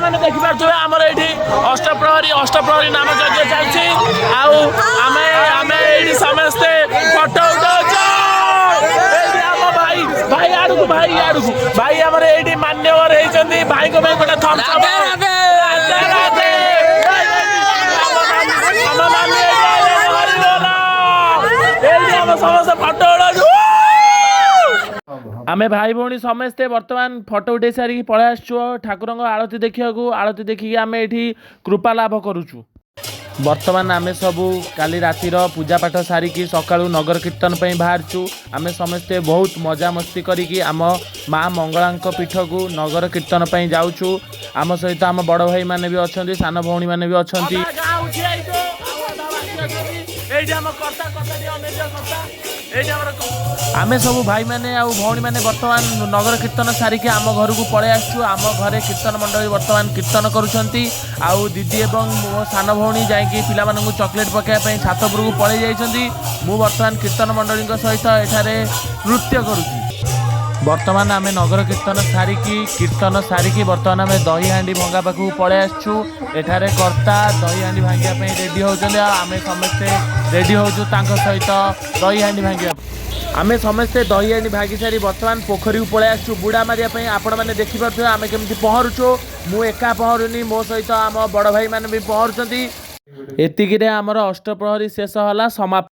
ଆପଣମାନେ ଦେଖିପାରୁଥିବେ, ଆମର ଏଇଠି ଅଷ୍ଟପ୍ରହରୀ ଅଷ୍ଟପ୍ରହରୀ ନାମ ଯଜ୍ଞ ଚାଲିଛି। ଆଉ ଆମେ ଏଇଠି ସମସ୍ତେ ଫଟୋ ଉଠାଉଛୁ। ଏଇଠି ଆମ ଭାଇ, ଭାଇ ଆଡ଼କୁ, ଭାଇ ଆଡ଼କୁ। ଭାଇ ଆମର ଏଇଠି ମାନ୍ୟବର ହେଇଛନ୍ତି। ଭାଇଙ୍କ ପାଇଁ ଗୋଟେ ଥମ୍ସ ଅପ୍। ରାଧେ ରାଧେ। ଆମ ମାମି ଏଇଠି ଆଇଲେ, ହରି ବୋଲ। ଏଇଠି ଆମେ ସମସ୍ତେ ଫଟୋ ଉଠାଉଛୁ। ଆମେ ଭାଇ ଭଉଣୀ ସମସ୍ତେ ବର୍ତ୍ତମାନ ଫଟୋ ଉଠେଇ ସାରିକି ପଳେଇ ଆସିଛୁ ଠାକୁରଙ୍କ ଆଳତି ଦେଖିବାକୁ। ଆଳତି ଦେଖିକି ଆମେ ଏଇଠି କୃପା ଲାଭ କରୁଛୁ। ବର୍ତ୍ତମାନ ଆମେ ସବୁ କାଲି ରାତିର ପୂଜା ପାଠ ସାରିକି ସକାଳୁ ନଗର କୀର୍ତ୍ତନ ପାଇଁ ବାହାରିଛୁ। ଆମେ ସମସ୍ତେ ବହୁତ ମଜାମସ୍ତି କରିକି ଆମ ମା ମଙ୍ଗଳାଙ୍କ ପୀଠକୁ ନଗର କୀର୍ତ୍ତନ ପାଇଁ ଯାଉଛୁ। ଆମ ସହିତ ଆମ ବଡ଼ ଭାଇମାନେ ବି ଅଛନ୍ତି, ସାନ ଭଉଣୀମାନେ ବି ଅଛନ୍ତି। ଏଇଠି ଆମ କର୍ତ୍ତା, କର୍ତ୍ତା ଟିକେ ଅନେଇ ଦିଅ, କର୍ତ୍ତା। ଏଇଠି ଆମର ଆମେ ସବୁ ଭାଇମାନେ ଆଉ ଭଉଣୀମାନେ ବର୍ତ୍ତମାନ ନଗର କୀର୍ତ୍ତନ ସାରିକି ଆମ ଘରକୁ ପଳେଇ ଆସିଛୁ। ଆମ ଘରେ କୀର୍ତ୍ତନ ମଣ୍ଡଳୀ ବର୍ତ୍ତମାନ କୀର୍ତ୍ତନ କରୁଛନ୍ତି। ଆଉ ଦିଦି ଏବଂ ମୋ ସାନ ଭଉଣୀ ଯାଇକି ପିଲାମାନଙ୍କୁ ଚକୋଲେଟ୍ ପକାଇବା ପାଇଁ ଛାତ ଉପରକୁ ପଳେଇ ଯାଇଛନ୍ତି। ମୁଁ ବର୍ତ୍ତମାନ କୀର୍ତ୍ତନ ମଣ୍ଡଳୀଙ୍କ ସହିତ ଏଠାରେ ନୃତ୍ୟ କରୁଛି। ବର୍ତ୍ତମାନ ଆମେ ନଗର କୀର୍ତ୍ତନ ସାରିକି, କୀର୍ତ୍ତନ ସାରିକି ବର୍ତ୍ତମାନ ଆମେ ଦହିହାଣ୍ଡି ଭଙ୍ଗା ପାଖକୁ ପଳେଇ ଆସିଛୁ। ଏଠାରେ କର୍ତ୍ତା ଦହିହାଣ୍ଡି ଭାଙ୍ଗିବା ପାଇଁ ରେଡ଼ି ହେଉଛନ୍ତି ଆଉ ଆମେ ସମସ୍ତେ ରେଡ଼ି ହେଉଛୁ ତାଙ୍କ ସହିତ ଦହିହାଣ୍ଡି ଭାଙ୍ଗିବା ପାଇଁ। ଆମେ ସମସ୍ତେ ଦହିହାଣ୍ଡି ଭାଙ୍ଗି ସାରି ବର୍ତ୍ତମାନ ପୋଖରୀକୁ ପଳେଇ ଆସିଛୁ ବୁଡ଼ା ମାରିବା ପାଇଁ। ଆପଣମାନେ ଦେଖିପାରୁଥିବେ ଆମେ କେମିତି ପହଁରୁଛୁ। ମୁଁ ଏକା ପହଁରୁନି, ମୋ ସହିତ ଆମ ବଡ଼ ଭାଇମାନେ ବି ପହଁରୁଛନ୍ତି। ଏତିକିରେ ଆମର ଅଷ୍ଟପ୍ରହରୀ ଶେଷ ହେଲା, ସମାପ୍ତ।